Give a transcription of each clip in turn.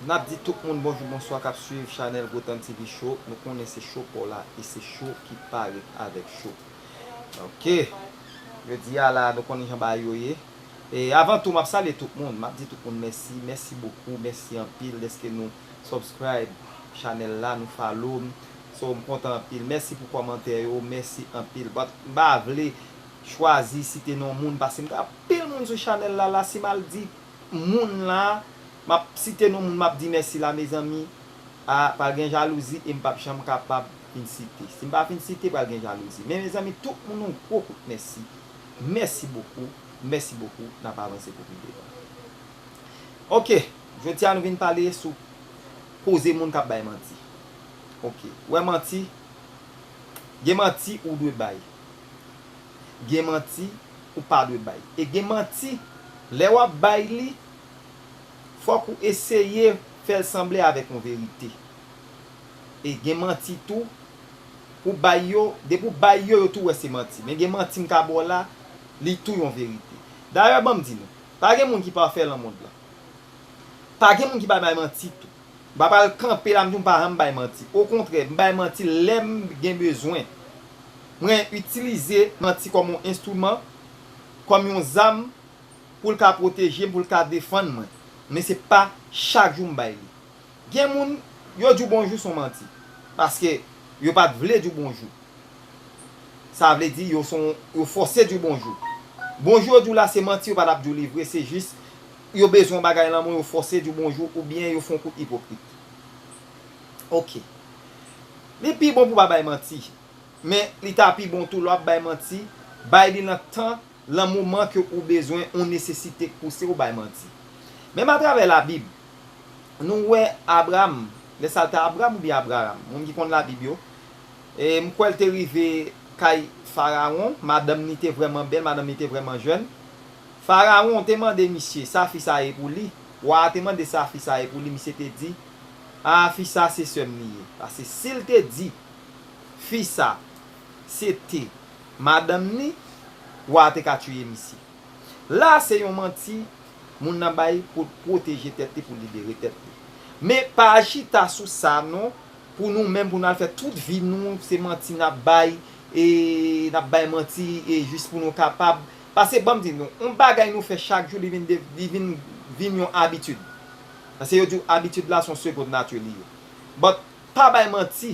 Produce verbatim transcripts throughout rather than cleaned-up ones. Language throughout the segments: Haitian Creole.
N ap di tout moun bonjou, bonswa k ap swiv chanèl Gotan T V Show. Nou konnen se cho pa w la e se cho ki parèt avèk cho. Ok. Jodi a la, nou konnen jan bagay yo ye. E avan tou, m ap salye tout moun. M ap di tout moun mèsi. Mèsi bokou. Mèsi anpil dèske nou subscribe chanèl la, nou follow m. So, m kontan anpil. Mèsi pou kòmantè yo. Mèsi anpil. But m pa vle chwazi site non moun paske m gen anpil moun sou chanèl la. La, si m al di moun la, m ap site non moun, m ap di mèsi la, mezanmi. A, pral gen jalouzi e m p ap janm kapab fin site. Si m pa fin site, pral gen jalouzi. Men, mezanmi, tout moun, yon gwo kout mèsi. Mèsi bokou. Mèsi bokou. N ap avanse pou pi devan. Ok. Jodi a, nou vin pale sou koze moun k ap bay manti. Ok. Ou wè manti? Gen manti ou dwe bay. Gen manti ou pa dwe bay. E gen manti, lè w ap bay li, fòk ou eseye fè l sanble avèk yon verite. E gen manti tou, pou bay yo, depi w bay yo, yo tou wè se manti. Men gen manti m ka ba w la, li tou yon verite. Dayè, ban m di nou, pa gen moun ki pafè nan mond lan. Pa gen moun ki pa bay manti tou. M pa pral kanpe la, m di w m pa janm bay manti. Okontrè, m bay manti lè m gen bezwen. Mwen itilize manti kòm yon enstriman, kòm yon zam pou l ka pwoteje m, pou l ka defann mwen. Men se pa chak jou m bay li. Gen moun, yo di w bonjou se yon manti. Paske yo pa t vle di w bonjou. Sa vle di yo se yon, yo fòse di w bonjou. Bonjou yo di w la se manti, yo pa t ap di w li vre, se jis yo bezwen yon bagay nan men w, yo fòse di w bonjou oubyen yo fè yon kout ipokrit. Ok. Li pi bon pou w pa bay manti. Men li ta pi bon tou lè w ap bay manti, bay li nan tan, nan moman ke ou bezwen, yon nesesite k pouse w bay manti. Menm atravè Labib, nou wè Abram, lè sa l te Abram oubyen Abraram, moun ki konn Labib yo, e m kwè l te rive kay Farawon, madanm ni te vrèman bèl, madanm ni te vrèman jèn. Farawon te mande misye sa fi sa ye pou li. Wa a te mande sa fi sa ye pou li, misye te di, a, fi sa se sè m li ye. Paske si l te di fi sa se te madanm ni, wa a te ka tiye misye. La se yon manti moun nan bay pou pwoteje tèt li, pou libere tèt li. Men pa chita sou sa non, pou nou menm, pou n al fè tout vi nou, se manti n ap bay, e n ap bay manti, e jis pou nou kapab. Paske ban m di nou, yon bagay nou fè chak jou, li vin, de- li vin, vin yon abitid. Paske yo di w abitid la se yon segond nati li ye. But, pa bay manti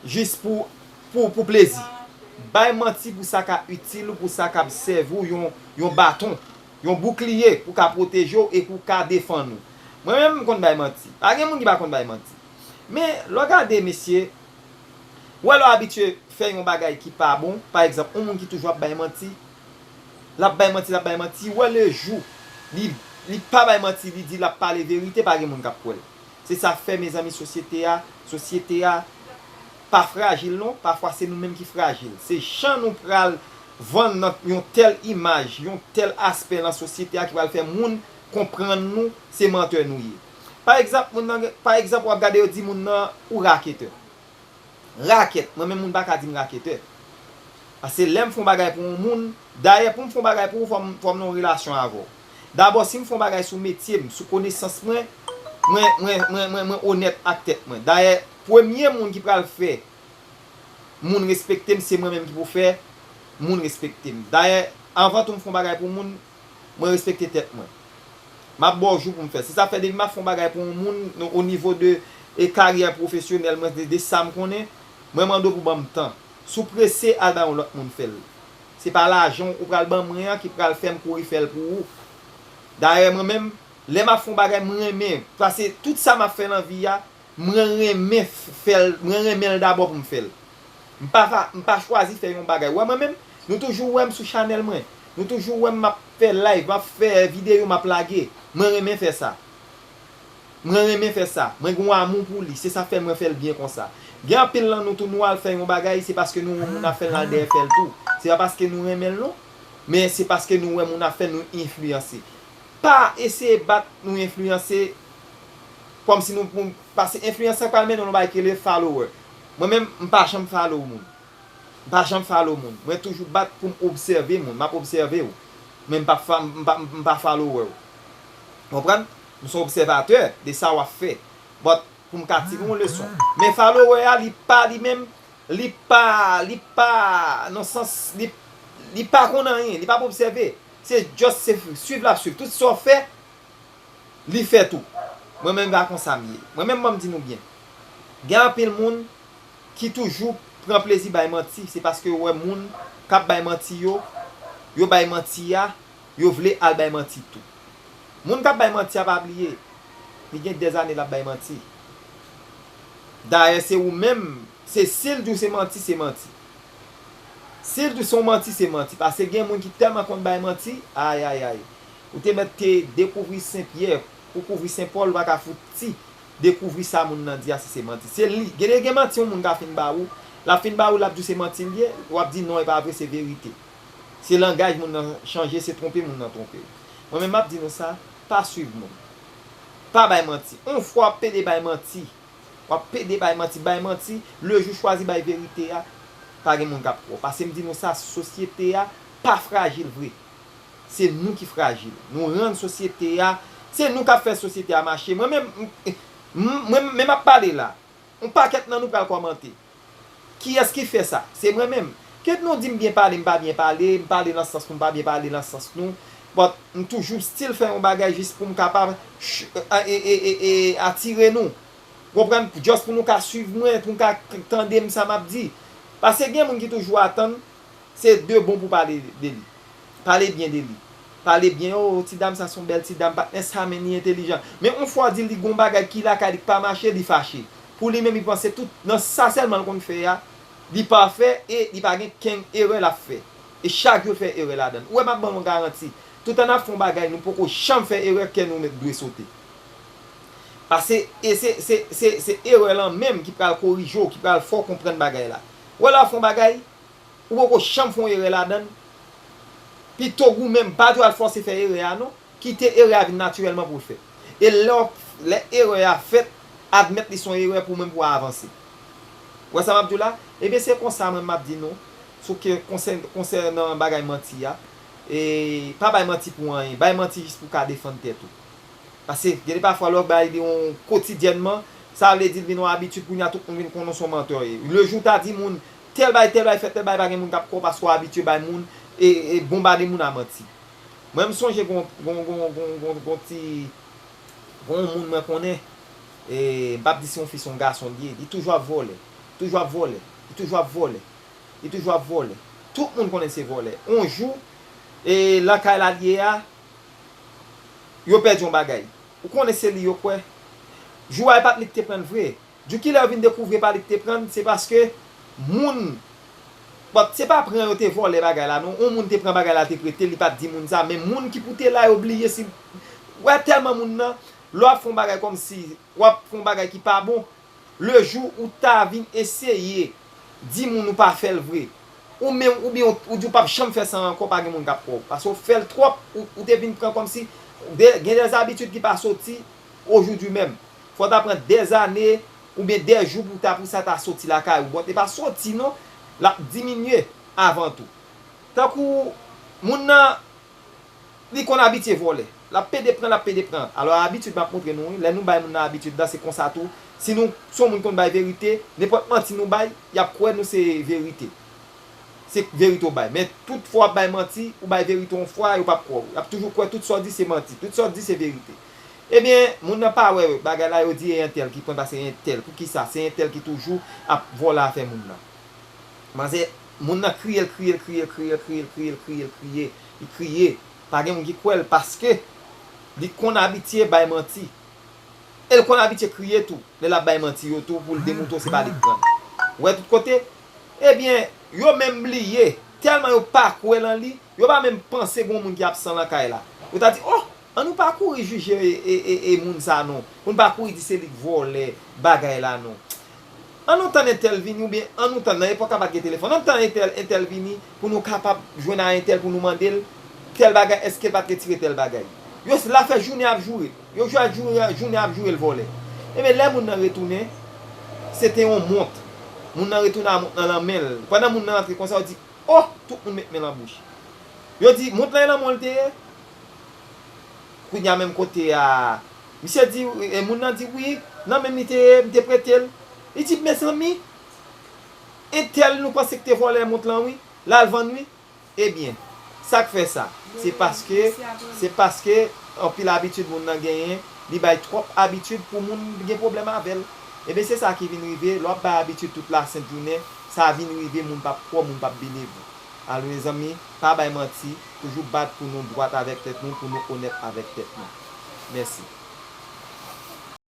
jis pou, pou, pou plezi. Bay manti pou sa ka itil ou, pou sa ka sèvi w yon, yon baton, yon boukliye pou ka pwoteje w e pou ka defann ou. Mwen menm, m konn bay manti. Pa gen moun ki pa konn bay manti. Men, lè w gade, mesye, ou wè lè w abitye fè yon bagay ki pa bon, pa egzanp, yon moun ki toujou ap bay manti, l ap bay manti, l ap bay manti, ou wè le jou li, li pa bay manti, li di l ap pale verite, pa gen moun k ap kwè l. Se sa k fè, mezanmi, sosyete a, sosyete a pa frajil non, pafwa se nou menm ki frajil. Se jan nou pral vann nan yon tèl imaj, yon tèl aspè nan sosyete a ki pral fè moun konprann nou se mantè nou ye. Pa egzanp, moun nan, pa egzanp, w ap gade yo di moun nan, ou raketè. Rakèt, mwen menm moun pa ka di m raketè. Paske lè m fè yon bagay pou yon moun, dayè pou m fè yon bagay pou ou, fò m, fò m nan yon relasyon avè w. Dabò, si m fè yon bagay sou metye m, sou konesans mwen, mwen, mwen, mwen, mwen, mwen onèt ak tèt mwen. Dayè, premye moun ki pral fè moun respekte m, se mwen menm ki pou fè moun respekte m. Dayè, anvan tou m fè yon bagay pou moun, mwen respekte tèt mwen. M ap ba w jou pou m fè. Se sa k fè depi m ap fè yon bagay pou yon moun, o nivo de, e, karyè pwofesyonèl mwen, de, de sa m konnen, mwen mande w pou ban m tan. Si w prese, al bay yon lòt moun fè l. Se pa lajan w pral ban mwen an ki pral fè m kouri fè l pou ou. Dayè, mwen menm, lè m ap fè yon bagay, m renmen. Paske tout sa m ap fè nan vi a, mwen renmen f- fè l, mwen renmen l dabò pou m fè l. M pa fa- m pa chwazi fè yon bagay. Ou wè mwen menm, nou toujou wè m sou chanèl mwen. Nou toujou wè m ap fè live, m ap fè videyo, m ap lage. Mwen renmen fè sa. Mwen renmen fè sa. Mwen gen yon amou pou li. Se sa k fè mwen fè l byen konsa. Gen anpil nan nou tou, nou al fè yon bagay, se paske nou wè moun ap fè l, n al dèyè fè l tou. Se pa paske nou renmen l non, men se paske nou wè moun ap fè l, nou enfliyanse. Pa eseye bat nou enfliyanse kòmsi nou pou, paske enfliyans lan pral mennen w nan bagay ki rele follower. Mwen menm, m pa janm follow moun. M pa janm follow moun. Mwen toujou bat pou m obsève moun. M ap obsève w. Men m pa, m pa, m pa follower w. Konprann? M se yon obsèvatè de sa w ap fè. But pou m ka tire yon leson. Men follower a, li pa li menm, li pa, li pa, nan sans, li, li pa konn anyen, li p ap obsève. Se just se swiv l ap swiv. Tout sa w fè, li fè tou. Mwen menm pa konsa m ye. Mwen menm ban m di nou byen. Gen anpil moun ki toujou pran plezi bay manti, se paske yo wè moun k ap bay manti yo, yo bay manti a, yo vle al bay manti tou. Moun k ap bay manti a pa bliye, li gen dèzane l ap bay manti. Dayè se ou menm, se si l di w se manti, se manti. Si l di w se yon manti, se manti. Paske gen moun ki tèlman konn bay manti, ayayay. Ou te mèt te dekouvri Sen Pyè, ou kouvri Sen Pòl, ou pa ka fouti dekouvri sa moun nan di a si se manti. Se li. Gen, gen manti yon moun ka fin ba ou, l ap fin ba ou, l ap di w se manti l ye, w ap di non, e pa vre, se verite. Se langaj moun nan chanje, se twonpe moun nan twonpe w. Mwen menm m ap di nou sa, pa swiv moun. Pa bay manti. On fwa w ap pede bay manti, w ap pede bay manti, bay manti, le jou w chwazi bay verite a, pa gen moun k ap kwè w. Paske m di nou sa, sosyete a pa frajil vre. Se nou ki frajil. Nou rann sosyete a, se nou k ap fè sosyete a mache. Mwen menm, m, m, mwen menm ap pale la. Yon pakèt nan nou pral kòmante. Kiyès ki fè sa? Se mwen menm. Kit nou di m byen pale, m pa byen pale, m pale nan sans nou, m pa byen pale nan sans nou. But m toujou still fè yon bagay jis pou m kapab ch-, e, e, e, e, atire nou. Konprann? Just pou nou ka swiv mwen, pou nou ka k-, tande m sa m ap di. Paske gen moun ki toujou atann se de bon pou pale de li. Pale byen de li. Pale byen, oh, ti dam sa se yon bèl ti dam, patnè sa, men li entelijan. Men yon fwa w di li gon bagay ki lakay li k pa mache, li fache. Pou li menm, li panse tout, nan sa sèlman l konn fè a, li pafè e li pa gen kenn erè l ap fè. E chak jou l fè erè ladan l. Ou wè, m ap ban nou yon garanti. Toutan n ap fè yon bagay, nou poko janm fè erè, kè nou dwe sote. Paske e se, se, se, se erè lan menm ki pral korije w, ki pral fè w konprann bagay la. Ou wè lè w ap fè yon bagay, ou poko janm fè yon erè ladan l, pito w menm, pa di w al fòse fè erè a non, kite erè a vin natirèlman pou l fèt. E lè w, lè erè a fèt, admèt li se yon erè pou menm pou w avanse. Ou wè sa m ap di w la? Ebyen, se konsa mwen m ap di nou, sou ke konsè-, konsènan bagay manti a, e pa bay manti pou anyen, bay manti jis pou w ka defann tèt ou. Paske, gen de pafwa, lè w bay li yon kotidyènman, sa vle di l vin yon abitid, kounye a tout moun vin konnen w se yon mantè w ye. Le jou w ta di moun, tèl bagay, tèl bagay fèt, tèl bagay, pa gen moun k ap kwè w paske w abitye bay moun, e, e bonbade moun a manti. Mwen, m sonje gon, gon, gon, gon, gon, gon ti, gon moun mwen konnen, e, m p ap di se yon fi, se yon gason li ye, li toujou ap vòlè, toujou ap vòlè, li toujou ap vòlè, li toujou ap vòlè. Tout moun konnen se vòlè. On jou, e, lakay la li ye a, yo pèdi yon bagay. Ou konnen se li yo kwè. Jou a, e pa t li ki te pran l vre. Jou kilè yo vin dekouvri e pa li ki te pran l, se paske moun, bon, se pa pran yo te vòlè bagay la non. Yon moun te pran bagay la, te prete, li pa t di moun sa, men moun ki pou te la yo bliye si, wè tèlman moun nan, lè w ap fè yon bagay kòmsi w ap fè yon bagay ki pa bon, le jou ou ta vin eseye di moun ou pa fè l vre, ou menm, oubyen ou, ou di w p ap janm fè sa ankò, pa gen moun k ap kwè w. Paske w fè l twòp, ou, ou te vin pran kòmsi de, gen dèzabitid ki pa soti ojoudwi menm. Fò w ta pran dèzane oubyen dèjou pou ta, pou sa ta soti lakay ou. Bon, e pa soti non, l ap diminye avan tou. Tankou moun nan, li konn abitye vòlè. L ap pede pran, l ap pede pran. Alò, abitid m ap montre nou, wi. Lè nou bay moun nan abitid la, se konsa tou. Si nou se yon moun konn bay verite, nenpòt manti nou bay, y ap kwè nou se verite. Se verite w bay. Men tout fwa w ap bay manti, ou bay verite yon fwa, yo p ap kwè w. Y ap toujou kwè tout sa w di se manti. Tout sa w di se verite. Ebyen, moun nan pa wè bagay la, yo di e entèl ki pran pase entèl. Poukisa? Se entèl ki toujou ap vòlè afè moun nan. Manzè, moun nan kriye, l kriye, l kriye, l kriye, l kriye, l kriye, l kriye, l kriye, l kriye. Pa gen moun ki kwè l paske li konn abitye bay manti. E l konn abitye kriye tou, lè l ap bay manti yo tou pou l demoute w se pa li k pran l. Ou wè tout kote? Ebyen, yo menm bliye, tèlman yo pa kwè lan li, yo pa menm panse gon moun ki absan lakay la. Yo ta di, oh, ann nou pa kouri jije e, e, e, e moun sa non, pou n pa kouri di se li k vòlè bagay la non. Ann nou tann entèl vini, oubyen ann nou tann, nan epòk la pa t gen telefòn, ann tann entèl, entèl vini pou nou kapab jwenn a entèl pou nou mande l tèl bagay, èske l pa t retire tèl bagay. Yo la fè jounen ap joure l. Yo jwe jounen, jounen ap joure l vòlè. Ebyen, lè moun nan retounen, se te yon mont. Moun nan retounen a mont nan nan men l. Pandan moun nan antre konsa, yo di, oh, tout moun met men l an bouch. Yo di, mont lan e nan men w l te ye? Kounye a menm kote a, Misye di, e, moun nan di, "Wi, nan menm li te ye, m te prete l." Li di, "Mezanmi, entèl nou panse k te vòlè mont lan, wi, l al vann, wi." Ebyen, sa k fè sa? Se paske, se paske anpil abitid moun nan genyen, li bay twòp abitid pou moun gen pwoblèm avè l. Ebyen, se sa ki vin rive, lè w ap bay abitid tout lasent jounen, sa vin rive, moun p ap kwè w, moun p ap believe ou. Alò, mezanmi, pa bay manti, toujou bat pou nou dwat avèk tèt nou, pou nou onèt avèk tèt nou. Mèsi.